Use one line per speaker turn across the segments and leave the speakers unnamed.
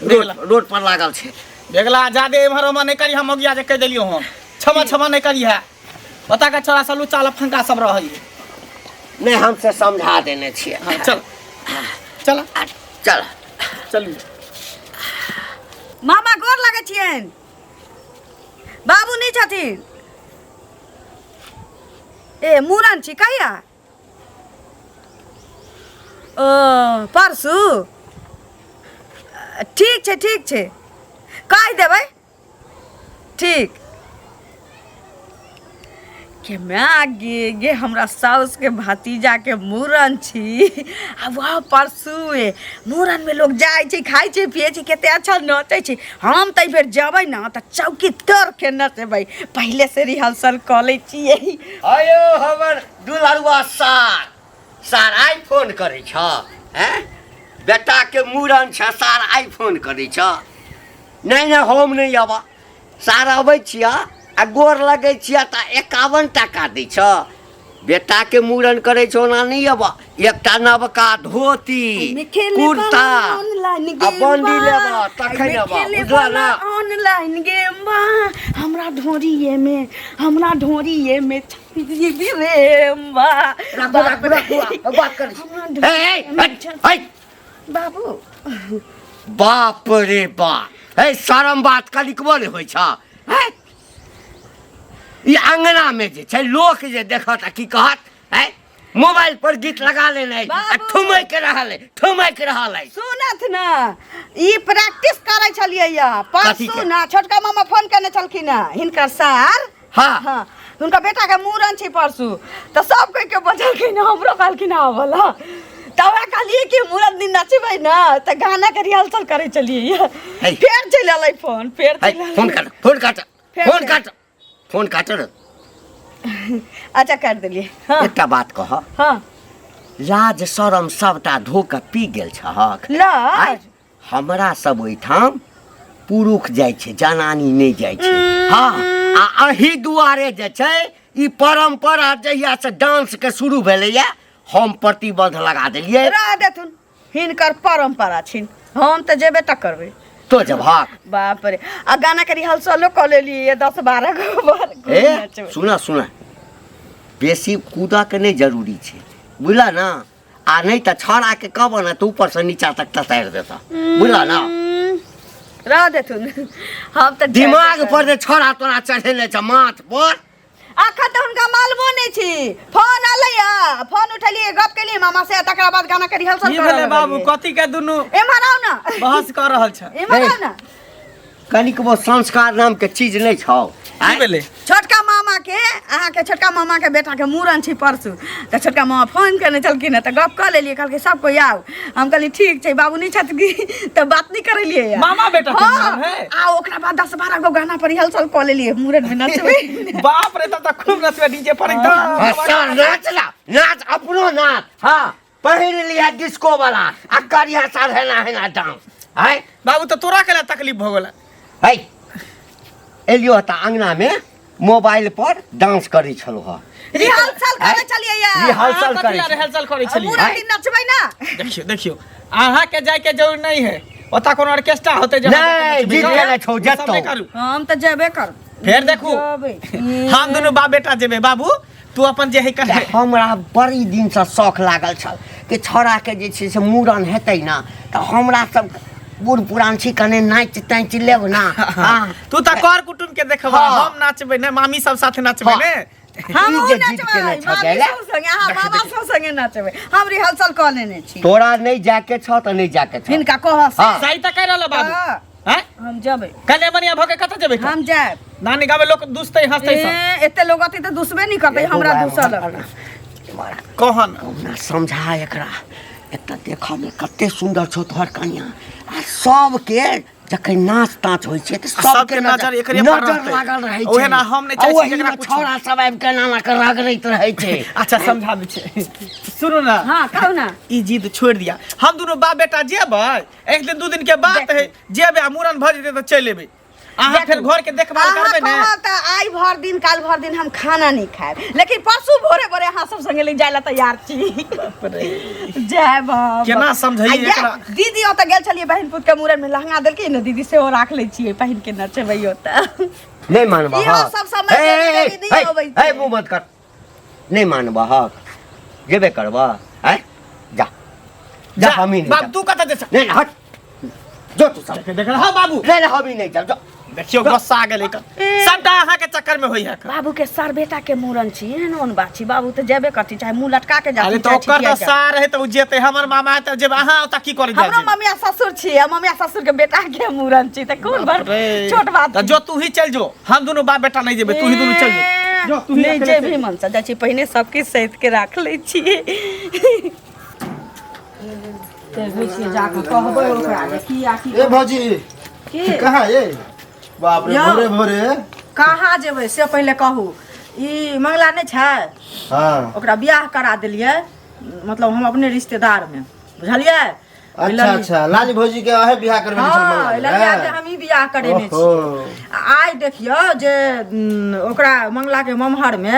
Road road पर लागल छै।
बेगला, जादे एम्हर ओम्हर नहि करी, हम मगिया जे कहि देलियौ, हम क्षमा क्षमा नहि करी है। ओतऽ के छोरा सब लुच्चा लफंगा सब रहै।
नहि, हम से समझा देने छियै।
हाँ, चल चल।
चल।
चलू।
मामा, गोर लगै छियनि। बाबू नहि छथिन? ए, मूड़न छी कहिया? ओ, परसू। ठीक छै, ठीक छै, कहि देबै। ठीक के माय गे, गे हमरा साउसके भतीजाके मूड़न छी आ वह परसुए। मूड़नमे लोक जाइ छै, खाइ छै, पियै छै, कते अच्छा नचै छै। हम तऽ एहि बेर जेबै ने तऽ चौकी तोड़के नचेबै। पहिले से रिहर्सल कऽ लै छियै।
अयो हमर दुलरुआ सार, सार आइ फोन करै छ? हैं, बेटाके मूड़न छ, सार आइ फोन करै छ? नहि नहि, हम नहि अबा। सार, अबै छियै आ गोर लगै छियै तऽ 51 टाका दै छ। बेटाके मूड़न करै छ, ओना नहि अबा। एकटा नवका धोती,
एहिमे खेले वाला
कुर्ता
ऑनलाइन
आ
गेम
बंडी
बा।
लेबा तखन
एहिमे
अबा।
खेले
बुझला
वाला
ना?
ऑनलाइन गेम बा। हमरा ढोरिये में, हमरा ढोरिये में छत्तीस रेम बा।
राखू, राखू, राखू, आ, बात करै छी।
हमरा
ए, ए,
ढोरिये में
ए, ए,
बाबू।
बाप रे बाप, हे शरम बात कनिकबो नहि होइ छ? हैं? ई अंगना में जे छै, लोक जे देखत आ की कहत? हैं? मोबाइल पर गीत लगा लेने आ
बाबू।
ठुमकि रहल है, ठुमकि रहल है।
सुनत ने, ई प्रैक्टिस करै छलियै या
कथी
परसू
के?
ना छोटका मामा फोन केने छलखिन हँ, हिनकर सार।
हाँ।
हाँ, हुनका बेटा के मूड़न छै परसू, तऽ सब कोइ के बजलखिन, हमरो कहलखिन आबऽ। तऽ ओकरा कहलियै कि मूड़न दिन नचबै ने, तऽ गाना के रिहर्सल करै छलियै।
है।
फेर चलि एलै फोन, फेर
है,
चलि एलै।
फोन काट, फोन काट।
फेर
फोन
चलि-
काट, फोन काट रे।
अच्छा, काटि देलियै। हाँ।
एकटा बात कह।
हाँ।
लाज शरम सबटा धो कऽ पी गेल छहक?
लाज?
आँय? हमरा सब ओहिठाम पुरुष जाइ छै, जनानी नहि जाइ छै। हँ, आ अही दुआरे जे छै ई परम्परा जहिया से डांस के शुरू भेलैया, हम प्रतिबंध लगा देलियै।
रह देथुन, हिनकर परम्परा छिन। हम तऽ जेबे टा करबै।
तो जबहक
बाप रे, आ गाना के रिहर्सलो कऽ लेलियै 10-12 गो बार।
ए, सुना सुना, बेसी कूदऽ के नहि जरूरी छै, बुझल ना? आ नहि तऽ छौड़ा के कहबऽ ने तऽ ऊपर से नीचा तक ततारि देता, बुझल ना?
रह देथुन, हम तऽ जेबे
दिमाग
करबै।
पर जे छौड़ा तोरा चढ़ेने छ माथ पर।
अखन तऽ हुनका मालूमो नहि छी। फोन एलैया, फोन उठेलियै, गप केलियै मामा से, तकरा बाद गाना के रिहर्सल
की
करऽ
भेलै बाबू?
लगलियै।
कथी के दुनू
एम्हर आउ ने।
बहस कऽ रहल छ?
एम्हर आउ ने।
कनिकबो संस्कार नाम के चीज नहि छौ।
की भेलै?
छोटका मामा के, अहाँके छोटका मामा के बेटा के मूड़न छै परसू, तऽ छोटका मामा फोन केने छलखिन हँ, तऽ गप कऽ लेलियै। कहलकै सब कोइ आउ। हम कहलियै ठीक छै, बाबू नहि छथि की, तऽ बात नहि करेलियै।
मामा बेटा के
हाँ,
मूड़न है?
आ ओकरा बाद 10-12 गो गाना पर रिहर्सल कऽ लेलियै, मूड़न में नचबै।
बाप रे, तब तऽ खूब नचबै डीजे पर एकदम।
हाँ, सर नाच ला, नाच, अपनो नाच। हाँ, पहिर लिया डिस्को वाला आ करिया सर हेना हेना डांस है।
बाबू, तऽ तोरा केला तकलीफ भऽ गेल?
है, एलियो तऽ अंगना में मोबाइल पर डांस करै छलहुँ हँ।
रिहर्सल करै छलियै या।
रिहर्सल
अहाँ
करै
कथी ला
छलियै।
रिहर्सल करै छलियै?
मूड़न दिन नचबै ना।
देखियौ, देखियौ, अहाँके जायके जरूर नहीं है। ओतऽ कोनो ऑर्केस्ट्रा होतै जे अहाँ
नहि,
जाके नचबै।
जीत गेलै छौ,
ई सब
जेतौ।
नहि करू।
हम तऽ जेबे करब।
फेर देखू।
जेबै।
हम दुनू बाप बेटा जेबै। बाबू, तू अपन जे है कर।
हमरा बड़ी दिनसँ शौख लागल छल कि छौड़ाके जे छै से मूड़न हेतै ने, तऽ हमरा सब बूढ़ पुरान छी, कने नाचि ताचि लेब ना। हाँ।
तू तऽ कर कुटुम के देखबा।
हाँ।
हम नाचबै ने, मामी सब साथे नाचबै।
हाँ।
ने
हम
ई जे जिद
नचबै
केने छौ
मामी
जाय
सब संगे, अहाँ मामा सब संगे नचबै। हम रिहर्सल कऽ लेने छी।
तोरा नहि जाके छौ तऽ नहि जाके छौ।
हिनका कहऽ से।
हाँ।
सही तऽ कहि रहल बाबू।
हाँ।
हैं?
हम जेबै।
कन्या बनिया भऽ के कतऽ जेबै?
हम जायब।
नानी गामे लोक दुसतै हंसतै सब।
ए, एते लोग अतै तऽ दुसबे नहि करतै, हमरा दुसल।
कहन।
कहुना समझा एकरा। एक तऽ देखऽमे कते सुन्दर छौ तोहर कनिया, आ सबके जखन नाच ताच होइ छै तऽ
आ सबके नजर एकरे पर
नजर
रहतै।
लागल रहै छै।
ओहे ना, हम नहि चाहै
आ
छी
ओहीमे
जेकरा कुछ-
छौड़ा सब आबि कऽ एना एना कऽ रगड़ैत रहै छै।
अच्छा, समझा दै छै। सुनू ने।
हाँ, कहू ने।
ई जिद छोड़ि दिया। हम दुनू बाप बेटा जेबै। एक दिन दू दिन के बात है, जेबै आ मूड़न भऽ जेतै तऽ चलि एबै। अहाँ फेर घर के देखभाल
अहाँ
करबै ने।
कहब तऽ आइ भर दिन काल भर दिन हम खाना नहीं खायब, लेकिन परसू भोरे भोरे अहाँ सब संगे ले जाय ला तैयार छी। जय बाबा।
केना समझैयै
आ
एकरा?
दीदी ओतऽ गेल छलियै बहिन पुत के मूड़न में, लहंगा देलकै ने दीदी, सेहो राख लै छियै, पहिन के नचबै ओतऽ।
नहि मानबह?
इहो सब समय देरी देरी नहि अबै छै।
मुँह बंद कर। नहि मानबह, जेबे करबह? आँय, जा जा, हम ही नहीं
बाप
जाब।
तू कतऽ जे
नहीं नहीं, हट जो तू सब।
देख हाँ बाबू।
नहीं नहीं, हम ही नहीं जाब, जो।
देखियौ गुस्सा गेलै सबटा अहाँ के चक्कर में होई है।
बाबू के सर बेटा के मूड़न छी, एहन ओहन बात छी, बाबू तऽ जेबे करती, चाहे मुँह लटका के जाती
अरे तऽ
चाहे
ओकर
छिटिया
तऽ
जाती।
सार है तऽ ओ जेतै, हमर मामा है तऽ जेबै, अहाँ ओतऽ की करै जाइ
हमरो
छी?
ममिया ससुर छी आ ममिया ससुर के बेटा के मूड़न छी तऽ कोन बड़
रे।
छोट बात
तऽ
छी।
जो तू ही चल जो, हम दुनू बाप बेटा नहीं जेबै, तू ही दुनू चल जो। जो तू ही
नहि
अकेले
जेबही
चल।
मन से जाइ छी, पहिने सब किछु सैत के राख लै छी। देखै छियै, जाकऽ कहबै ओकरा जे की आ की।
ए भौजी।
की?
कहाँ ये? बाप रे।
यौ।
भोरे भोरे
कहाँ जेबै से पहिले कहू। ई मंगला नहि छै?
हाँ।
ओकरा बियाह करा देलियै, मतलब हम अपने रिश्तेदारमे, बुझलियै?
अच्छा अच्छा, लाली भौजी के अहे बियाह करबे?
हँ, ललिया के हम ही बियाह करेने
ओहो।
छी। आ आइ देखियौ जे ओकरा मंगलाके ममहरमे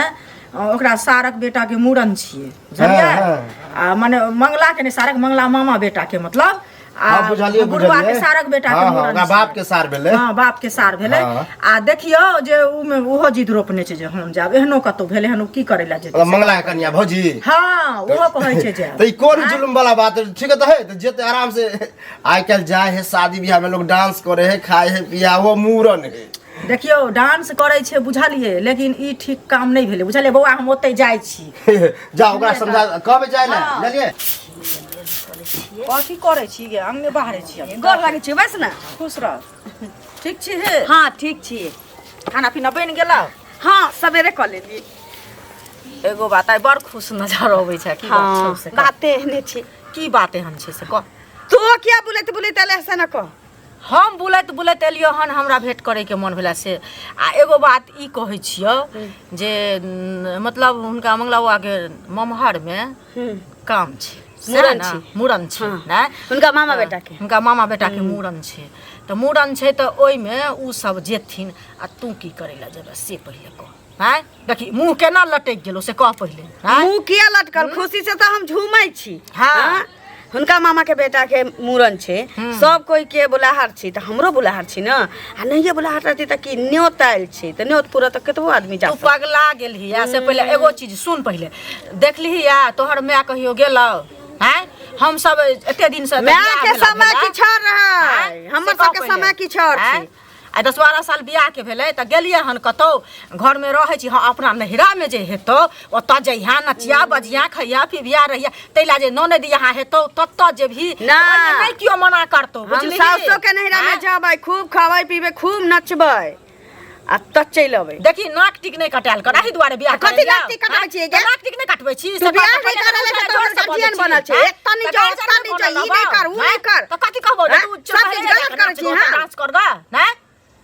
ओकरा सारक बेटाके मूड़न छियै, बुझलियै?
हाँ,
आ मने मंगलाके नहि, सारक मंगला मामा बेटाके, मतलब आ
हाँ, बुझलियै।
बुढ़वा के
बुझलियै।
सारक बेटाके
हाँ, हाँ,
मूड़न
ओकरा
छियै।
बाप के सार भेलै।
हँ, बाप के सार भेलै।
हाँ।
आ देखियौ जे उ मे ओहो जिद रोपने छै जे हम जायब। एहनो कतौ भेलै हन? ओ की करै लए जेतै?
मतलब मंगला के कनिया भौजी?
हँ, ओहो कहै छै जे।
तऽ ई कोन जुलुम वाला बात है? ठीक है तऽ है तऽ जेते आराम से। आइ काल्हि जाए है शादी बियाह में लोग डांस करे है, खाए है, पिया, वो मूड़न है।
देखियौ, डांस करै छै बुझलियै, लेकिन ई ठीक काम नहि भेलै, बुझलियै बौआ? हम ओतहि जाइ छी।
जा, ओकरा समझा कहबै जाए ले, बुझलियै?
कथी करै छी गे? अंगने बाहरे छी अभी?
गोर लागै छी, बस ने।
खुश रह। ठीक छी हे?
हाँ, ठीक छी।
खाना पीना बनि गेलौ?
हाँ, सवेरे कऽ लेलियै।
एगो बात, आइ बड़ खुश नजर अबै छै, की बात छौ
हाँ
से कह।
बाते एहने छी।
की बात एहन छै से कह।
तू किया बुलैत बुलैत एले से न कह।
हम बुलैत बुलैत एलियो हन, हमरा भेंट करैके मन भेला से। आ एगो बात ई कहै छियौ जे मतलब हुनका मंगला बाबाके ममहरमे काम छै, सएह
मूड़न
ने?
छै।
मूड़न छै।
हाँ।
नहि?
हुनका मामा बेटा के।
हुनका मामा बेटाके मूड़न छै, तऽ मूड़न छै तऽ ओहिमे ओ सब जेथिन आ तू की करै लए जेबै से पहिले कह। आँय, देखी मुँह केना लटकि गेलौ से कह पहिले। आँय?
मुँह किया लटकल? खुशी से तऽ हम झूमै छी।
हाँ।
हाँ? हुनका मामा के बेटा के मूड़न छै, सब कोई के बुलाहट छी तऽ हमरो बुलाहट छी ने। आ नहिये बुलाहट रहती तऽ की, न्योत आयल छी तऽ न्योत पूरा तऽ कतबो आदमी जा
तू पगला गेलही। आ से पहिले एगो चीज सुन, पहिले देखलिही आ तोहर माय कहियो गेलौ? आँय, हम सब एते दिन से
माय
बियाह
के
भेला
समय
भेला।
किछु और रहै,
आँय?
हमर
से कह
सबके
पहिले।
समय किछु और
आँय?
छै।
आइ 10-12 साल बियाहके भेलै तऽ गेलियै हन कतौ? घरमे रहै छी। हँ, अपना नैहरामे जे हेतौ ओतऽ जइहा, नचिया बजिया, खैया पिबिया, रहिया। ताहि लए जे ननैद यहाँ हेतौ ततऽ जेबही,
ना।
ओहिमे नहि केओ मना करतौ,
हम
बुझलिही?
सासो के नैहरा में
आँय?
जेबै, खूब खबै पीबै, खूब नचबै आ तऽ चलि अबै।
देखी, नाक टिक नहि कटायल कर, एहि दुआरे बियाह
कथी
करेलियौ।
नाक टिक कटाबै
आँय?
छियै गे?
तऽ नाक टिक नहि कटबै छी
तू
से
बियाह
बात
नहि
पहिले
करैले
तऽ
तऽ तोहर
जोर से
गार्जियन
बजै
बनल
छी,
छै।
आँय?
एतऽ नहि
तऽ
जो,
गार्जियन
ओतऽ नहि जो,
बनल
ई नहि
रहबौ,
कर, उ नहि
आँय?
कर।
तऽ कथी कहबौ जे
आँय?
तू
सब चीज गलत करै छी, हाँ?
डांस कर गा नहि?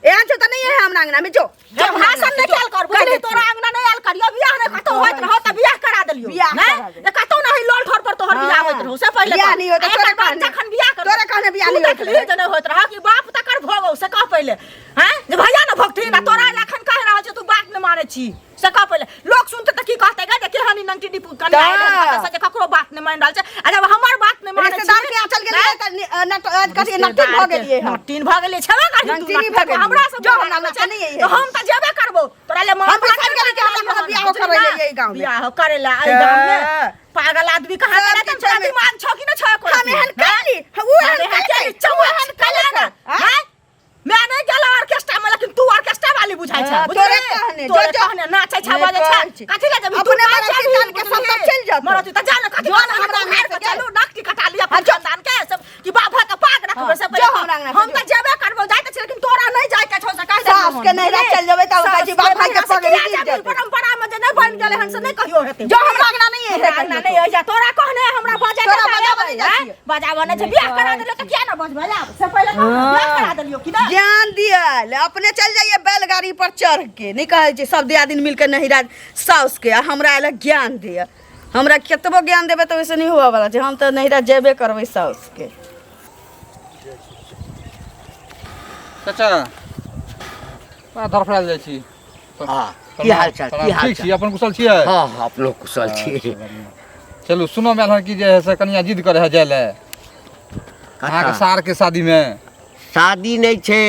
एहन छौ तऽ नहि है हमरा अंगना में, जो
जे भाषण नहि कयल कर, बुझली? तोरा अंगना नहि आयल करियो। बियाह नहि कतौ होइत रहौ तऽ बियाह करा देलियौ।
बियाह
नहि
करा देलियौ।
जे कतौ नहि लोल ठोर पर तोहर बियाह होइत रहौ से पहिले
बियाह
कह।
नहि होइत,
आ
तोरे
एकर बाद
कहने।
जखन बियाह कर
तोरे कहने बियाह
तू
नहि होइत
देखलिही
रहै।
जे नहि होइत रहौ कि बाप तकर भोगौ से कह पहिले। हैं जे भैया ने भोगथिन आ तोरा एखन कहि रहल छै तू बात नहि मानै छी से कह पहिले। लोक सुनते तऽ की कहते गे जे केहन ई नंगटी डिपू कन्या एलै हन कतऽ से जे ककरो बात नहि मानि रहल छै। आ जब हमर बात नहि मानै
रिश्तेदार के यहाँ चल गेलियै तऽ कथी नटिन भऽ गेलियै हम।
नटिन भऽ गेलियै, छेबे करही तू।
नटिनी भऽ
नटिन।
गेलियै।
हमरा से
जो हमरा
बोला
लग नहि अइहे।
तऽ हम तऽ जेबे करबो तोरा ले।
हम बिसरि गेलियै कि हमरा कोनो बियाहो करै ले एहि गाँवमे।
बियाह करे ले एहि गाँवमे पागल आदमी कहाँ
सब
गेलै?
किछु
तोरा
मे-
दिमाग छौ कि नहि छौ एको
हम
रत्ती?
एहन कैली, उ
हम
एहन
एहन
कैली,
कैली, चौ
उ
एहन कैले ना।
आँय?
आँय? मैं नहीं गेल ऑर्केस्ट्रा में, लेकिन तू ऑर्केस्ट्रा वाली बुझाइ छै।
हाँ,
बुझली?
तोरे कहने,
तोरे
जो, जो।
कहने नाचै छै,
नहि
बजै छै।
कहै छी।
कथी ले जेबही तू?
अपने
नाच
मरती
जेबही,
जान के सब
बुझली?
तऽ चलि जेतौ।
मरती तऽ जा ने, कथी
जो
कहने
हमरा
हमरा
अंगना
हारि
से
के
गेल।
चलू, नाक कटा लिअ अपन खानदान के सब कि बाप भाई के पाग रखबै से
जो
पहिले।
हमरा अंगना से
हम
जो।
तऽ जेबे करबो, जाइत छी, लेकिन तोरा नहि जाय के छौ से कहि देलियौ
सास
हन,
के नैहरा
बुझली?
चलि जेबै तऽ
सास
कहै छी बाप
के
भाई के
नैहरा से
पगड़ी
किया
गिर
जेबही?
जेतै।
परंपरा में जे नहि बनि गेलै हन से नहि कहियो हेतै।
जो हमरा अंगना नहि
हमरा
अइहे।
अंगना नहि अइहे, तोरा कहने हमरा बजै के
तोरा
तऽ
बजाबऽ नहि
अबै,
जाइ
आँय?
छियै।
बजाबऽ नहि छै? बियाह करा देलियौ तऽ किया ने बजबै आब से पहिले कह ने, बियाह करा देलियौ कि नहि?
ज्ञान दियल अपने चल जाइए बैलगाड़ी पर चढ़ के। नहीं कहै छै सब दियादिन मिल के नहिरा साउस के, आ हमरा आयल ज्ञान दिअ। हमरा कतबो ज्ञान देबै तऽ ओहिसँ नहि हुअ वाला छै। हम तऽ नहिरा जेबे करबै साउस के।
चाचा।
बड़ा धड़फड़ायल जाइ छी।
हँ, की हाल चाल, की हाल?
ठीक छी, अपन कुशल छियै?
हँ हँ, अपनो कुशल छी।
चलू, सुनऽ मे आयल हन कि जे है से कनिया जिद करे है जाय लए अहाँके सार के शादी मे।
शादी नहि छै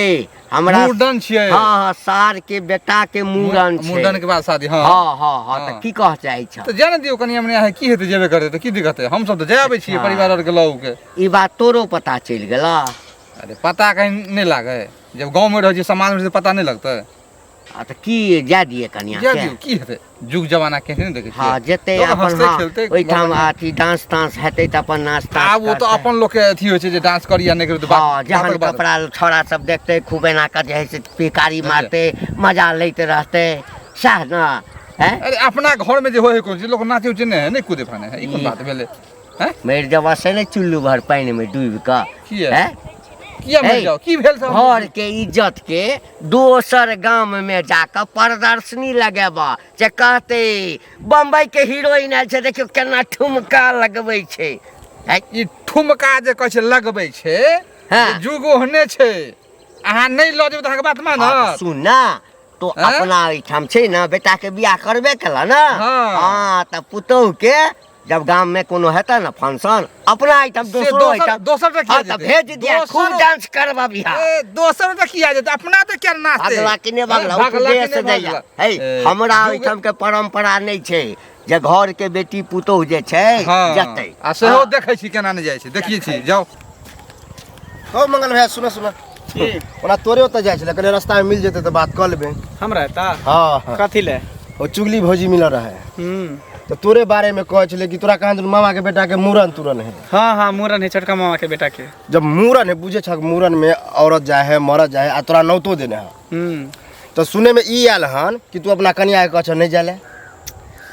हमरा,
मुड़न छियै।
हँ हँ, सार के बेटा के मुड़न छै,
मुड़न के बाद शादी। हँ
हँ हँ हँ। तऽ की कह चाहै छ?
तऽ जाय ने दियौ, कनिया मनिया है, की हेतै, जेबे करतै तऽ की दिक्कत है? हमसब तऽ जाय आबै छियै परिवार आरके लऽ के।
ई बात तोरो पता चलि गेला?
अरे पता कहीं नहि लागै, जब गाँवमे रहै छियै, समाजमे रहै छियै, पता नहि लगतै?
आ तऽ की जाय दियै कनिया
जाय
के?
दियौ, की हेतै? जुग जमाना केहन नहि देखै
हँ
छियै?
जेतै
लोक
अपन
हँसतै
हँ
खेलतै।
ओहिठाम अथी डांस तांस हेतै तऽ अपन नाच ताच
आब ओ तऽ
करतै।
अपन लोकके अथी होइ छै जे डांस करी या नहि करी तऽ
हँ,
बात
जहन
बातक बात।
कपड़ा छौड़ा सब देखतै, खूब एना कऽ जे है से पिकारी मारतै, मजा लैत रहतै, सएह ने? हैं
अरे अपना घरमे जे होइ है कोनो चीज, लोक नाचे उचे नहि है, नहि कूदे फाने है, ई कोन बात भेलै? हैं
मरि जेबऽ से नहि चुल्लू भर पानिमे डूबि कऽ?
किया?
हैं
किया मरि
हे,
जाओ? की भेल सब?
घर के इज्जत के दोसर गाम में जाकऽ प्रदर्शनी लगेबऽ जे कहते बम्बई के हीरोइन आयल छै, देखियौ केना ठुमका लगबै छै। हैं?
ई ठुमका जे कहै छै लगबै छै।
हँ।
जुग ओहने छै, अहाँ नहि लऽ जेबै तऽ अहाँके बात
हँ, तऽ
मानत?
सुन ना तो।
हैं?
अपना एहिठाम छै ने, बेटा के बियाह करबे केला ने।
हँ।
हँ, तऽ पुतोहु के जब गाम में कोनो हेतै ने फंक्शन अपना एहिठाम,
से
दोसरो
दोसर
एहिठाम,
दोसर तऽ किया
हँ, तऽ
जेतै?
भेज दिया, खूब
दोसर-
डांस करबा बियाह।
ए, दोसर तऽ किया जेतै? अपना तऽ किया नाचतै?
भगला कि नहि भगला?
भगला कि
उपदेश
नहि
दैया
भगला?
है।
ए,
हमरा
जुग-
ओहिठाम के परंपरा नहि छै जे घर के बेटी पुतोहु जे छै
हँ
जेतै।
आ सेहो
हँ।
देखै छी केना नहि जाइ छै, देखिए छी, जाउ।
हो मंगल भैया, सुनो सुनो, ओना तोरे ओतऽ जाइ छलै, कनि रास्तामे मिल जेतै तऽ बात कऽ लेबै।
हमरा एता?
हँ हँ।
कथी ले?
ओ चुगली भौजी मिलल रहै।
हम्म
तऽ तोरे बारेमे कहै छलै कि तोरा कहाँ दुनू मामाके बेटाके मूड़न तुड़न है।
हाँ हाँ, मूड़न है छोटका मामा के बेटा के।
जब मूड़न है, बुझे छक मूड़न में औरत जाए है, मरद जाए है, आ तोरा नौतो देने है। तऽ सुने में ई आयल हन कि तू अपना कनिया के कहछ नहि जाए ले।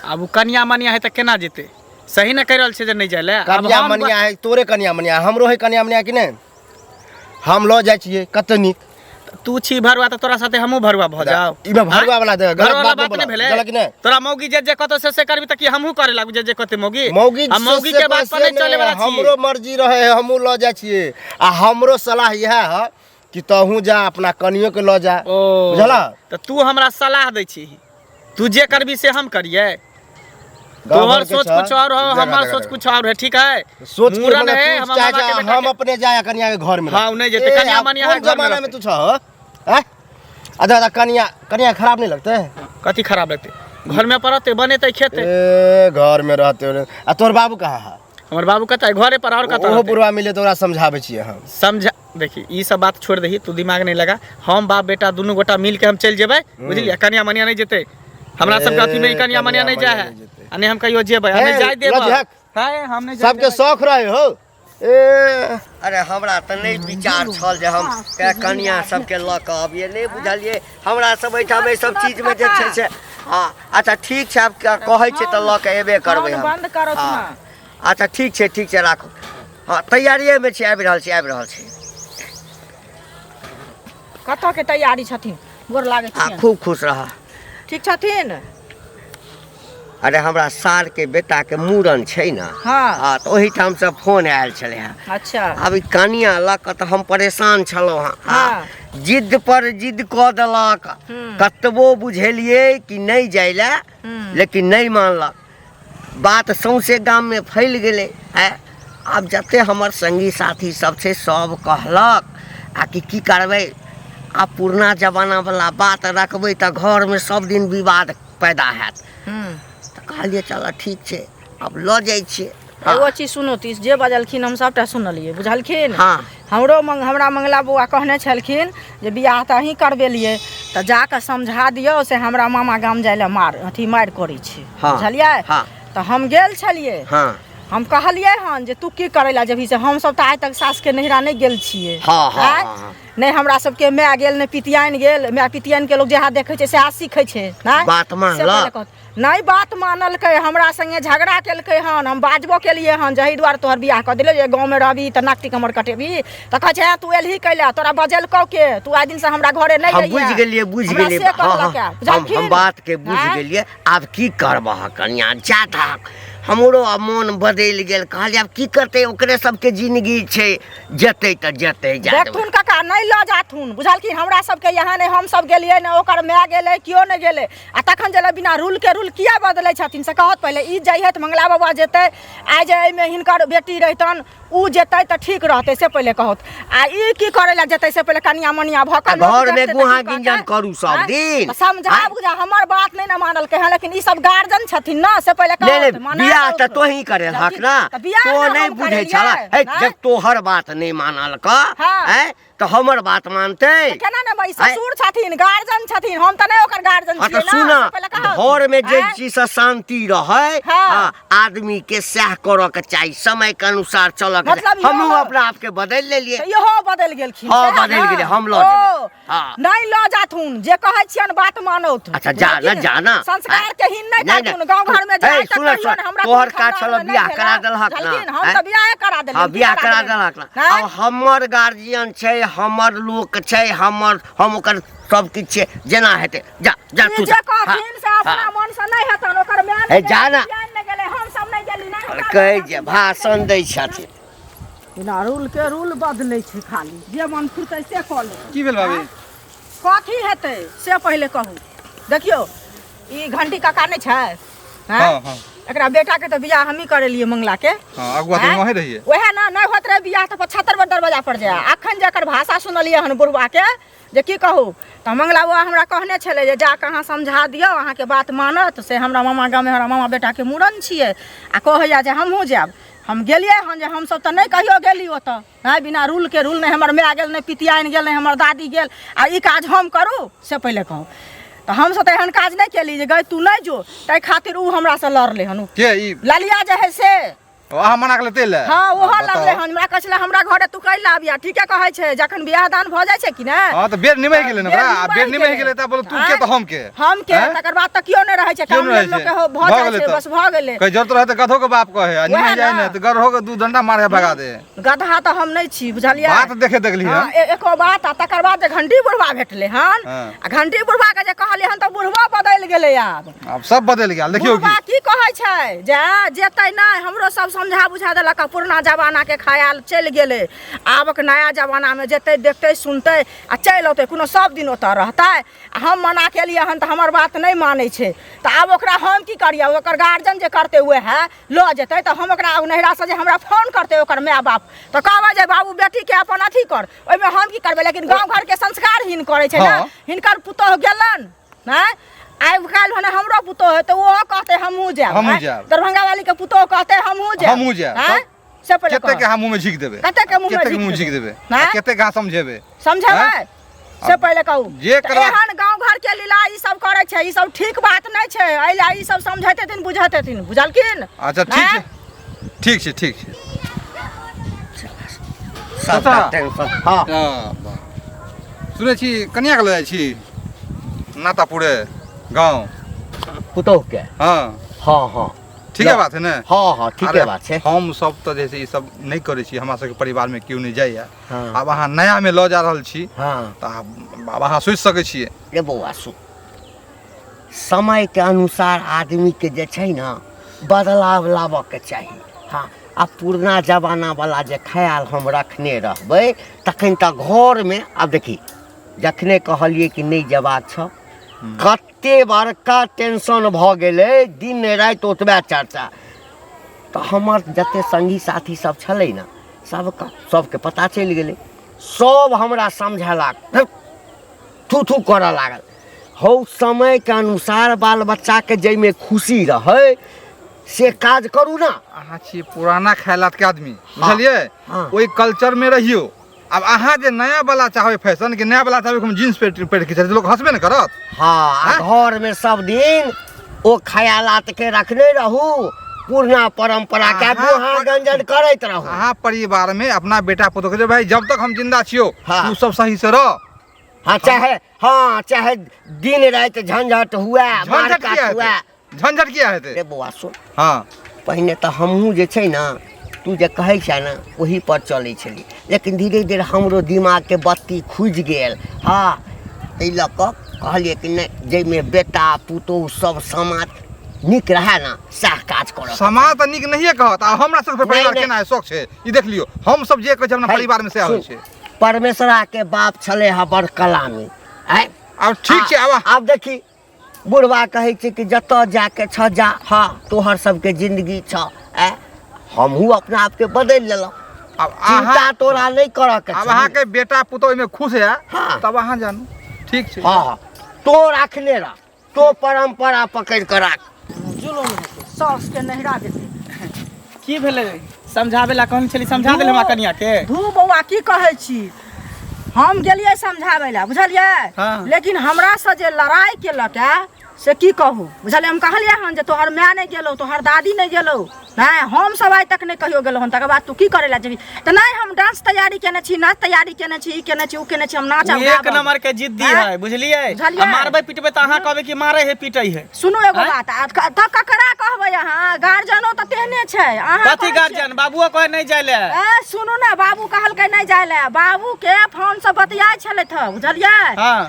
आब ओ कनिया मनिया है तऽ केना जेतै? सही ने कहि रहल छै जे नहि जाय ले। आब
कनिया
हम
मनिया है, तोरे कनिया मनिया, हमरो है कनिया मनिया कि नहि? हम लऽ जाइ छियै, कते नीक।
तू छी भरुआ तऽ तोरा साथे हमहूँ भरुआ भऽ जाउ?
ईमे भरुआ वाला दे गलत
भरुआ
बात
बात
नहि
नहि
बोला,
भेलै।
गलत कि नहि?
तोरा मौगी जे जे कतौ से से करबी तऽ की हमहूँ करे लागू जे जे कहतै मौगी?
मौगी
आ मौगी के बात पर
से
नहि चले वाला छी।
हमरो मर्जी रहे, हमहूँ लऽ जाइ छियै, आ हमरो सलाह इएह है कि तहूँ जा, अपना कनियो के लऽ जा।
ओ
बुझला?
तऽ तू हमरा सलाह दै छी, तू जे करबी से हम करियै?
गाँव
तोहर
घरके
सोच
छह,
कुछ और हो,
जगह
हमार
जगह
सोच
जगह।
कुछ और है, ठीक है?
सोच के
मूड़न
मतलब
है,
तू
हमर
चाहे
मामा के
जा,
बेटा
हम
के-
अपने जाए कनिया के घर में।
हाँ, उ नहि जेतै,
ए,
कनिया
आब
मनिया
कोन
है, घर में
जमाना में
रहतै।
तू छह हो? आँय? अच्छा अच्छा, कनिया कनिया खराब नहीं लगते?
कथी खराब लगतै? घर में पड़तै, बनेतै, खेतै।
ए घर में रहते हो। आ तोहर बाबू कहाँ है?
हमर बाबू कतऽ है? घरे पर, और कतऽ
ओहो
रहतै?
बुढ़वा मिले तऽ ओकरा समझाबै छियै हम।
समझा, देखी ई सब बात छोड़ दही, तू दिमाग नहीं लगा। हम बाप बेटा दुनू गोटा मिल के हम चलि जेबै, बुझलियै? कनिया मनिया नहीं जेतै हमरा सबके अथी में, ई
ए,
कनिया मनिया नहीं
कनिया
जाए है।
मनिया नहीं जेतै।
आ नहीं हम कहियो जेबै, आ
हे,
नहीं जाय देबै।
लऽ
है, हम नहीं जाय
सबके
देबै।
शौक रहे हो ए।
अरे हमरा तऽ नहि विचार छल जे हम कनिया सबके लऽ कऽ अबियै, नहि बुझलियै? हमरा सब एहिठाम एहि सब चीजमे जे छै से। हँ, अच्छा ठीक छै, आब कहै छै तऽ लऽ कऽ एबे करबै
फोन
हम।
बंद करत।
हँ
ना।
अच्छा ठीक छै, ठीक छै, राखू। हँ, तैयारिएमे छी, आबि रहल छी, आबि रहल छी।
कतऽ के तैयारी छथिन? गोर लागै
हँ
छियनि।
खूब खुश रह।
ठीक छथिन?
अरे हमरा सारके बेटाके मूड़न छै ने।
हँ।
हँ, तऽ ओहिठामसँ फोन आयल छलै हेँ।
अच्छा।
आब ई कनिया लऽ कऽ तऽ हम परेशान छलहुँ हेँ।
हँ।
जिद पर जिद कऽ देलक। कतबो बुझेलियै कि नहि जाय लए, लेकिन नहि मानलक। बात सौंसे गाममे फैल गेलै। आँय, आब जते हमर संगी साथी सब छै, सब कहलक आ कि की करबै, आब पुरना जमानावला बात रखबै तऽ घरमे सब दिन विवाद पैदा हैत। तऽ कहलियै चलऽ ठीक छै, आब लऽ जाइ छियै।
एगो चीज सुनू, तीस जे बजलखिन हम सभटा सुनलियै, बुझलखिन?
हँ।
हमरो मंग हमरा मंगला बौआ कहने छलखिन जे बियाह तऽ अहीँ करबेलियै, तऽ जाकऽ समझा दियौ से हमरा मामा गाम जाइ लए मार अथी मारि करै छै।
हँ।
बुझलियै?
हँ।
तऽ हम गेल छलियै।
हँ।
हम कहलियै हन जे तू की करै लए जेबही, से हमसभ तऽ आइ तक सासके नैहरा नहि गेल छियै।
हँ हँ।
आँय?
हँ हँ।
नहि हमरा सबके माय गेल, नहि पितियाइन गेल। माय पितियाइन के लोक जएह देखै छै सएह सीखै छै, नहि?
बात
से
मानलक?
पहिले कहत। नहि बात मानलकै, हमरा संगे झगड़ा केलकै हन। हम बाजबो केलियै हन, जही दुआरे तोहर बियाह कऽ देलियौ जे गाँवमे रहबही तऽ नाक हमर कटेबही, तऽ कहै छै, "हेँ, तू एलही कैला? तोरा बजेलकौ के? तू आइ दिनसँ हमरा घरे नहि
हम
अइहे।"
बुझि गेलियै, बुझि
हमरा
गेलियै।
से
हँ हँ,
कहलक
हम
बुझलखिन?
बातके बुझि
आँय?
गेलियै। आब की करबह कनिया, जा तक हमरो आब मोन बदलि गेल, कहलियै आब की करतै, ओकरे सबके जिनगी छै, जेतै तऽ जेतै, जा देबै।
देखथुन काका, नहि लऽ जाथुन, बुझलखिन? हमरा सबके यहाँ नहि हम सब गेलियै, ने ओकर माय गेलै, केओ नहि गेलै। आ तखन जे बिना रूल के रूल किया बदलै छथिन से कहत पहिले। ई जइहे तऽ मंगला बाबा जेतै, आइ जे एहिमे हिनकर बेटी रहितन, उ जेतै तऽ ठीक रहतै, से पहिले कहत। आ ई की करै लए जेतै से पहिले? कनिया मनिया भऽ कऽ
आ
लोक
घरमे
देखतै तऽ
गुहा
की कहतै?
गिंजन करू सब
आँय?
दिन।
तऽ समझा
आँय?
बुझा, हमर बात नहि ने मानलकै हँ, लेकिन ई सब गार्जियन छथिन ने, से पहिले
नहि
कहत,
नहि,
मना
बियाह
करू।
तऽ तोही करेलहक ने,
तऽ बियाह
तो
ने
नहि
हम
बुझै
करेलियै,
छलह हे।
नहि?
जब तोहर बात नहि मानलक
हाँ।
आँय, तऽ हमर बात मानतै?
तऽ केना ने भाई,
आँय?
ससुर छथिन, गार्जियन छथिन, हम तऽ नहि ओकर गार्जियन
हाँ तऽ
छियै
सुन,
ने, से पहिले कहत।
घरमे जे
आँय?
चीजसँ शान्ति रहै,
हाँ।
हाँ, आदमीके सएह करऽ के चाही, समय के अनुसार चलऽ के
मतलब
चाही। हमहूँ अपना आपके बदलि लेलियै।
तऽ इहो बदलि गेलखिन।
हाँ,
सएह
बदलि
ने?
गेलै, हम लऽ जेबै।
ओ,
हाँ।
नहि लऽ जाथुन, जे कहै छियनि बात मानौथ।
अच्छा, जा ना, जा ना।
संस्कार के हीन नहि
नहि,
करथुन।
नहि।
गाँव घर में
हे,
जाय तऽ
सुन,
कहियौन,
सुन,
हमरा
तोहर
कोनो
काज छलौ,
खानदानमे
बियाह
नहि
करा
भेलै।
देलहक ना,
बुझलखिन? हम
आँय?
तऽ बियाहे करा देलियनि।
हाँ,
की
बियाह करा
देलियनि?
देलहक ना।
आँय?
आब हमर गार्जियन छै, हमर लोक छै, हमर हम ओकर सब किछु छियै, जेना हेतै, जा जा
ई
तू
जे
जा। हाँ,
कहथिन से अपना
हाँ।
मन से नहि हेतन। ओकर माय
हे,
नहि
जा
गेलै,
ना।
पितियाइन नहि गेलै, हम सब नहि गेली, नहि हमरा
कहै
लऽ
जे
जाथुन।
भाषण दै छथिन।
बिना रूल के रूल बदलै छै, खाली जे मन फुरतै से कऽ ले।
की भेल भाभी?
कथी हेतै से पहिले कहू। देखियौ, ई घंटी काका नहि छै?
हाँ,
हैं?
हाँ।
एकरा बेटा के तऽ बियाह हमही करेलियै, मंगला के।
हाँ, अगुआ तऽ
हैं?
वहीं रहियै।
वएह ने, नहि होइत रहै बियाह तऽ 75 बेर दरवाजा पर जाय। अखन जे एकर भाषा सुनलियै हन बुढ़वा के, जे की कहू। तऽ मंगला बौआ हमरा कहने छलै जे जा कऽ अहाँ समझा दियौ, अहाँके बात मानत से। हमरा मामा गाममे हमरा मामा बेटाके मूड़न छियै आ कहैया जे हमहूँ जायब। हम गेलियै हन जे हमसभ तऽ नहि कहियो गेली ओतऽ, नहि बिना रूलके रूल, नहि हमर माय गेल, नहि पितियाइन गेल, नहि हमर दादी गेल, आ ई काज हम करू से पहिले कहू तऽ। हमसभ तऽ एहन काज नहि केली जे गै तू नहि जो। ताहि खातिर ओ हमरासँ लड़लै हन, ओ
के ई
ललिया जे है से।
ओ अहाँ मना के लेते ले?
हाँ, ओहो
बताउ।
लड़लै हन। हमरा कहै छलै हमरा घरे तू कैला आबिया। ठीके कहै छै, जखन बियाह दान भऽ जाइ छै कि ने।
हाँ, तऽ बेर निमहि गेलै ने ओकरा, आ बेर निमहि गेलै तऽ बोलो तू के तऽ हम के।
हम के।
आँय?
तकर बाद तऽ केओ नहि रहै छै।
केओ
काम
नहि रहै
लोक
छै।
के भऽ
भऽ
जाइ
गेलै
छै।
तऽ।
बस भऽ गेलै।
कहीं जरूरत रहै तऽ गधो के बाप कहै आ
वएह
निमहि जाइ
ने।
ने तऽ गधो के दू डंडा मारे भगा दे।
गधा तऽ हम नहि छी, बुझलियै?
बात देखे देखली।
हाँ,
हन।
एको बात। आ तकर बाद जे घंटी बुढ़वा भेटलै हन,
हाँ।
आ घंटी बुढ़वा के जे कहलियै हन तऽ बुढ़वा बदलि गेलै आब।
आब सब बदलि गेल, देखियौ।
बुढ़वा
की
की कहै छै जे जेतै नहि, हमरो सब समझा बुझा देलक आ पुरना जमाना के ख्याल चलि गेलै, आबक नया जमानामे जेतै, देखतै, सुनतै आ चलि औतै, कोनो सब दिन ओतऽ रहतै? आ हम मना केलियै हन तऽ हमर बात नहि मानै छै, तऽ आब ओकरा हम की करियै? ओकर गार्जियन जे करतै उएह लऽ जेतै। तऽ हम ओकरा नैहरासँ जे हमरा फोन करतै ओकर माय बाप तऽ कहबै जे बाबू, बेटीके अपन अथी कर, ओहिमे हम की करबै? लेकिन गाँव घरके संस्कारहीन करै छै ने।
हाँ।
हिनकर पुतोहु गेलनि नहि, आइ काल्हि भने हमरो पुतोहु हेतै, ओहो कहतै हमहूँ जायब।
हमहूँ
आँय?
जायब।
दरभंगा वाली के पुतोहु कहतै हमहूँ जायब।
हमहूँ जायब।
आँय? से पहिले
कते के
कहऽ।
अहाँ मुँह में झीक देबै?
कते के मुँहमे
कते के
झीक
मुँह झीक
देबै?
देबै? आ
आँय?
कते के अहाँ समझेबै?
समझेबै से पहिले कहू।
जे
तऽ एहन गाँव घर के लीला ई सब करै छै, ई सब ठीक बात नहि छै। एहि लए ई सब समझैत हेथिन, बुझैत हेथिन, बुझलखिन?
अच्छा, ठीक
आँय?
छै, ठीक छै, ठीक छै।
सबटा
चाचा।
टेंशन, हाँ।
सुनै छी कनिया के लऽ जाइ छी नातापुरे गाँव।
पुतोह के?
हाँ।
हाँ हाँ।
ठीके बात है ने?
हाँ हाँ, ठीके
अरे,
बात छै।
हम सब तऽ जे छै ई सब नहि करै छी, हमरा सबके परिवारमे केओ नहि जाइए।
हाँ।
आब अहाँ नयामे लऽ जा रहल छी,
हाँ,
तऽ आब आब अहाँ सोचि सकै छियै।
रे बौआ सुन, समयके अनुसार आदमीके जे छै ने बदलाव लाबऽके चाही। हाँ, आ पुरना जमानावला जे ख्याल हम रखने रहबै तखन तऽ घरमे, आब देखी, जखने कहलियै कि नहि जेबाक छौ, कते बड़का टेंशन भऽ गेलै, दिन राति ओतबे चर्चा। तऽ हमर जते संगी साथी सब छलै ने, सबके सबके पता चलि गेलै, सब हमरा समझेलक, थू थू करऽ लागल। हौ, समयके अनुसार बाल बच्चाके जाहिमे खुशी रहै से काज करू ने।
अहाँ छियै पुराना ख्यालात के आदमी, बुझलियै?
हाँ।
ओहि कल्चर में रहियौ। आब अहाँ जे नया वाला चाहबै फैशन के, नया वाला चाहबै कि हम जींस पेंट पहिर के चली, लोक हंसबे ने करत।
हाँ, आ घरमे सब दिन ओ खयालात के रखने रहू, पुरना परंपरा के गुहा गंजन करैत रहू।
अहाँ परिवार में अपना बेटा पुतोह के जे भाई, जब तक हम जिंदा छियौ,
हाँ।
तू सब सही से रह।
हाँ, चाहे, हाँ, चाहे दिन राति झंझट हुए,
झंझट
मारकाट
किया
हुए।
हेतै? झंझट किया हेतै?
रे बौआ सुन।
हाँ।
पहिने तऽ हमहूँ जे छै ने, तू जे कहै छह ने ओही पर चलै छली, लेकिन धीरे धीरे हमरो दिमागके बत्ती खुजि गेल। हाँ, एहि लऽ कऽ कहलियै कि नहि, जाहिमे बेटा पुतोहु सब समाज नीक रहए ने सएह काज करऽ
समाज तऽ नीक नहिए कहत आ हमरा सबके
नहि,
परिवार
नहि।
केना शौक छै ई देख लियौ हम सब जे कहै छै अपना परिवार में सएह होइ छै
परमेश्वरा के बाप छलै हँ बड़ कलामी आँय
आब ठीक छै आब
आब देखी बुढ़वा कहै छै कि जतऽ जाके छ जा हँ तोहर सबके जिंदगी छ आँय हमहूँ अपना आपके बदलि लेलहुँ
आब
चिंता
अहाँ
तोरा नहि करऽ के
आब
छौ।
अहाँके बेटा पुतोह ओहिमे खुश है
हाँ।
तब अहाँ जानू ठीक छै
हँ हँ तो राखने रह तो परंपरा पकड़ि कऽ राख
जुलुम हेतै साउस के नहिरा जेतै
की भेलै समझाबै ला कहने छली समझा देल हमरा कनिया के
धू बौआ की कहै छी हम गेलियै समझाबै लए बुझलियै
हाँ।
लेकिन हमरासँ जे लड़ाइ केलक ए से की कहू बुझलियै हम कहलियै हन जे तोहर माय नहि गेलौ तोहर दादी नहि गेलौ नहि हम सब आइ तक नहि कहियो गेलहुँ हन तकर बाद तू की करै लए जेबही तऽ नहि हम डांस तैयारी केने छी नाच तैयारी केने छी ई केने छी ओ केने छी हम नाच
उ
आब
एक
गाबब।
नंबर के जिद्दी
आँय?
है बुझलियै
बुझलियै?
आ मारबै पिटबै तऽ अहाँ कहबै कि मारे है पिटै है
सुनू एगो
आँय?
बात आ तऽ ककरा कहबै अहाँ गार्जियनो तऽ तेहने छै अहाँ
कथी
कहै छियै-
गार्जियन बाबुओ कहे नहि जाय ले
ए सुनू ने बाबू कहलकै नहि जाय ले बाबू के फोन से बतियाइ छलथि हँ बुझलियै
हाँ।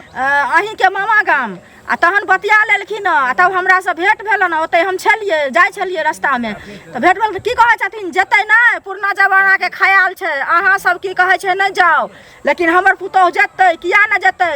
अहीं के मामा गाम आ तहन बतिया लेलखिन हँ आ तब हमरासँ भेंट भेलन ओतै हम छलियै जाइ छलियै रस्तामे तऽ भेंट भेल तऽ की कहै छथिन जेतै नहि पुरना जमानाके खयाल छै अहाँ सब की कहै छै नहि जाउ लेकिन हमर पुतोहु जेतै किया नहि जेतै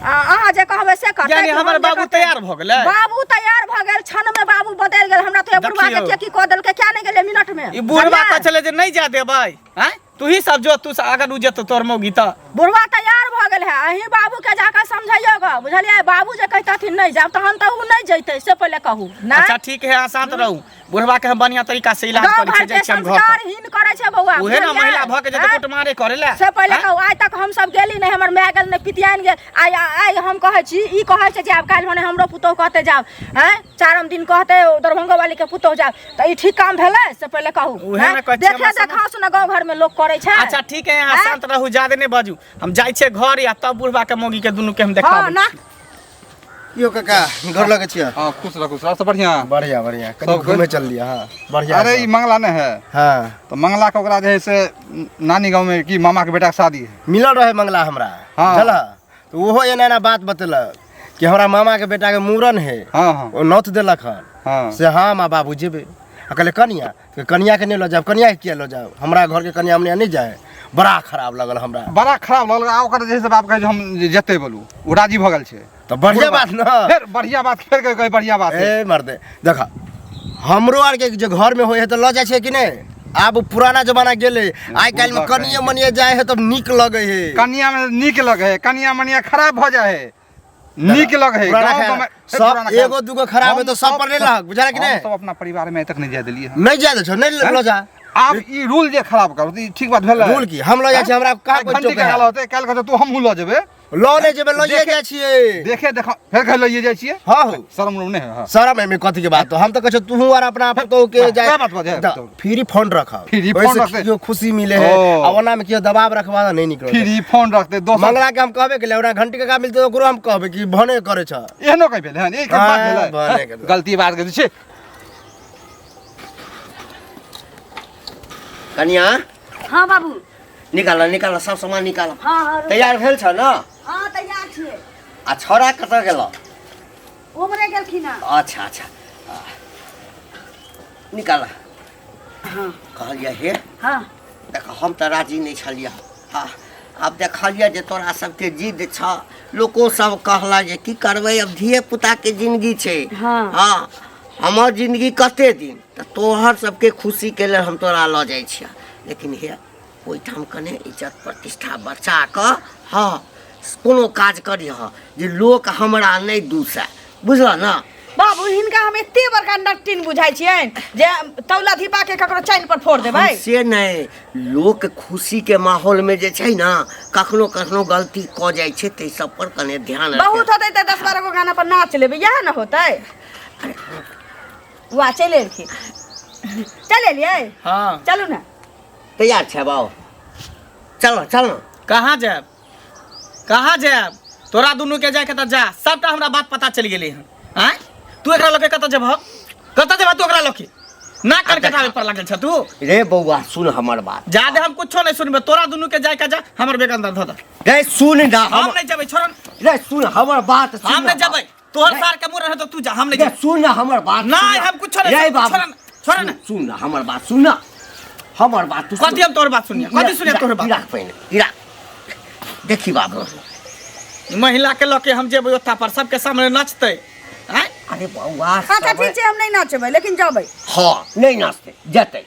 आ अहाँ जे कहबै से करतै
यानी
कि हम
हमर
जे
बाबू
करतै?
तैयार भऽ गेलै?
बाबू तैयार भऽ गेल क्षणमे बाबू बदलि गेल हमरा तऽ बुढ़वा के
देखियौ।
के की कऽ देलकै क्या नहि गेलै मिनटमे
ई बुढ़वा
बुझलियै?
तऽ छलै जे नहि जाय देबै आँय तू ही सब जो तू अगर उ जेतौ तोहर मौगी तऽ
बुढ़वा तैयार भऽ गेल है अहीं बाबू के जाकऽ समझैयौ गऽ बुझलियै बाबू जे कहितथिन नहि जायब तहन तऽ उ नहि जैतै से पहिले कहू नहि
अच्छा ठीक है अहाँ शांत रहू बुढ़वा के हम बढ़िया तरीका से इलाज
गाँव
करै
घर
छियै
के
जाइ छियै हम घर पर
संस्कारहीन करै छै बौआ
उहे ना
बुझलियै?
महिला भऽ के जेतै
आँय?
कुटमारे करे ला
से पहिले
आँय?
कहू आइ तक हम सब गेली नहि हमर माय गेल नहि पितियान गेल आइ आइ हम कहै छी ई कहै छै जे आब काल्हि भने हमरो पुतोहु कहतै जाब आँय चारम दिन कहतै ओ दरभंगो वाली के पुतोहु जाब तऽ ई ठीक काम भेलै से पहिले कहू
उहे
आँय?
ने कहै छी,
देखे
हमरा समझ-
देखाओ सुना गाँव घर में लोग करै छै
अच्छा ठीक है अहाँ
आँय?
शांत रहू ज्यादा नहि बाजू हम जाइ छियै घर या तब बुढ़वा के मौगी के दुनू के हम
हँ
देखाबै
ना
यो काका घर लगे छियै
हाँ खुश रह खुश रह सब बढ़िया
बढ़िया बढ़िया कनी
सब
घूमे चल लिया हाँ बढ़िया
अरे ई मंगला नहीं है
हाँ
तो मंगला के ओकरा जे है से नानी गाँव में की मामा के बेटा के शादी है
मिलल रहे मंगला हमरा
हाँ।
बुझल तो ओहो एना एना बात बतेलक कि हमरा मामा के बेटा के मूड़न है
हाँ हाँ
ओ नौत देलक हन
हाँ
से हाँ माँ बाबू जेबै आ कहले कनिया तऽ कनिया के नहि लऽ जायब कनिया के किया लऽ जायब हमरा घर के कनिया मनिया नहि जाए बड़ा खराब लगल हमरा
बड़ा खराब लगल आ ओकर जे है से बाप कहै जे हम जे जेतै बोलू ओ राजी भऽ गेल छै
तऽ बढ़िया बात न
फेर बढ़िया बात फेर कहै बढ़िया बात है
ए मर्दे देख हमरो आरके जे घर में होइ है तऽ लऽ जाइ छै कि नहि आब पुराना जमाना गेलै आइ काल्हि में कनिये मनिये जाइ है तब नीक लगै है
कनिया में नीक लगे है कनिया मनिया खराब भऽ जाइ है नीक लगे है
पुराना
गाँव
ख्याल-
गाँव में-
सब
पुराना ख्याल।
एगो दूगो खराब है
हम
तो सब पर नहीं लहक बुझा कि
हम
नहीं
सब अपना परिवार में आइ तक नहीं जाय देलियै हन।
नहीं जाए छो नहीं लऽ जा
आब ई रूल जे खराब करू तऽ ई ठीक बात भेलै
रूल की हम लऽ जाइ छी हमरा कहाँ कोइ
घंटी
टोकै
के
है?
होतै काल्हि कहतै तू हमहूँ लऽ जेबै
लऽ नहि जेबै लऽ
देखे-
जाइ छियै
देखे देख फेर कहै लइए जाइ छियै
हाँ हो
शरम उरम नहि है हाँ।
शरम एहिमे कथी के बात हम तऽ कहै छियौ तूहू आर अपना पुतोहु के जाय
वएह बात बजै।
तऽ फ्री फोन रखब
फ्री फोन
ओहिसँ
रखतै।
केओ खुशी मिले है
ओ।
आ ओना में केओ दबाव रखबा तऽ नहि निकलत
फ्री फोन रखतै दोसर
मंगला के हम कहबे केलियै ओना घंटी के का मिलतै ओकरो हम कहबै कि भने करै छ
एहनो कहि भेलै हन एक बात
हाँ,
भेलै
भने के-
गलती बात के छै
कनिया
हाँ बाबू
निकाल निकाल सब सामान निकाल
हाँ हाँ
तैयार भेल छ न
हाँ तैयार छियै
आ छौड़ा कतऽ गेल
उमरे गेलखिन हँ
अच्छा अच्छा निकाल
हाँ
कहलियै हे
हाँ
देख हम तऽ राजी नहि छलियै हँ आब देखलियै जे तोरा सबके जिद छ लोको सब कहला जे की करबै अब धिये पुताके जिंदगी छै
हाँ।
हँ हमर जिंदगी कते दिन तऽ तोहर सबके खुशीके लेल हम तोरा लऽ जाइ छियह लेकिन हे ओहिठाम कने इज्जत प्रतिष्ठा बचा कऽ हँ कोनो काज करिह जे लोक हमरा नहि दूसए बुझलह ने
बाबू हिनका हम एते बड़का नटिन बुझाइ छियनि जे तौला धीपा के ककरो चानि पर फोड़ देबै
हम से नहि लोक खुशीके माहौलमे जे छै ने कखनो कखनो गलती कऽ जाइ छै ताहि सब पर कने ध्यान राखै।
बहुत होतै तऽ 10-12 गो गाना पर नाच लेबै इएह ने होतै वाह चलि एलखिन चलि एलियै
हाँ
चलू ने
तैयार छै बाबू चलो चलो
कहाँ जायब कहाँ जायब तोरा दुनू के जायके तऽ जा सबटा हमरा बात पता चलि गेलै हन आँय तू एकरा लऽ के कतऽ जेबह कतऽ जेबह तू एकरा लऽ के ना कर कटाबे पर लागल छ तू
रे बौआ सुन हमर बात
जादे हम कुछो नहीं सुनबे तोरा दुनू के जाय के जा हमर बेग अंदर धऽ दे
रे सुन ना
हम नहीं जेबै छोड़
रे सुन हमर बात सुन
हम नहीं जेबै तोहर सार के मुरन हेतौ तू जा, हम नहीं
गे,
जाब।
सुन ना हमर बात।
नहीं,
सुन ना।
हम कुछो नहीं,
रे बाबू,
छोड़ ना, छोड़ ना।
सुन ना हमर बात, सुन ना हमर बात तू।
कथी हम तोहर बात सुनिया? कथी सुनिया तोहर बात?
राख पहिने, ई राख। देखी बाबू,
ई महिला के लऽ के हम जेबै ओत्ता पर सबके सामने नचतै आँय?
अरे बौआ,
अच्छा ठीक छै, हम नहि नाचबै लेकिन जेबै।
हाँ, नहि नाचतै, जेतै।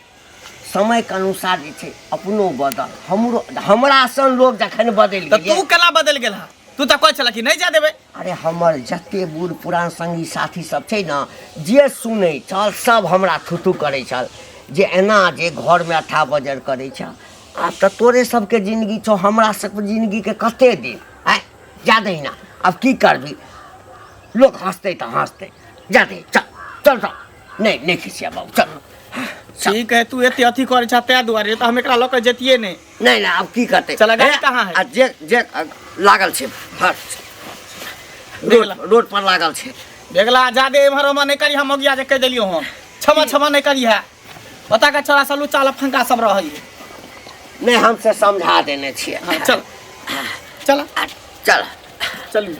समयके अनुसार जे छै अपनो बदल, हमरो हमरा सन लोग जखन बदलि
तऽ
गेलै।
तू केना बदलि गेल हँ? तू तऽ कहै छलह कि नहि जाय देबै।
अरे हमर जते बूढ़ पुरान संगी साथी सब छै ने, जे सुनै छल सब हमरा थुथू करै छल जे एना जे घरमे अठा बजर करै छ। आब तऽ तोरे सबके जिनगी छौ, हमरा सबके जिनगीके कते दिन आँय। जा दही ना, आब की करबी, लोक हँसतै तऽ हँसतै, जा दही, चल चल चल। नहि नहि खिसिया बाबू, चल चल।
ठीक है, तू एते अथी करै छह ताहि दुआरे, तऽ हम एकरा लऽ कऽ जैतियै नहि।
नहि नहि, आब की करतै?
चल, गाड़ी
हे,
कहाँ है?
आ जे जे लागल छै, हर रोड रोड पर लागल छै।
बेगला जादे एम्हर ओम्हर नहि करी, हम मगिया जे कहि देलियौ हम, क्षमा क्षमा नहि करी है। ओतऽ के छोरा सब लुच्चा लफंगा सब रहै।
नहि, हम से समझा देने छियै।
हाँ, चल चल
चल
चलू।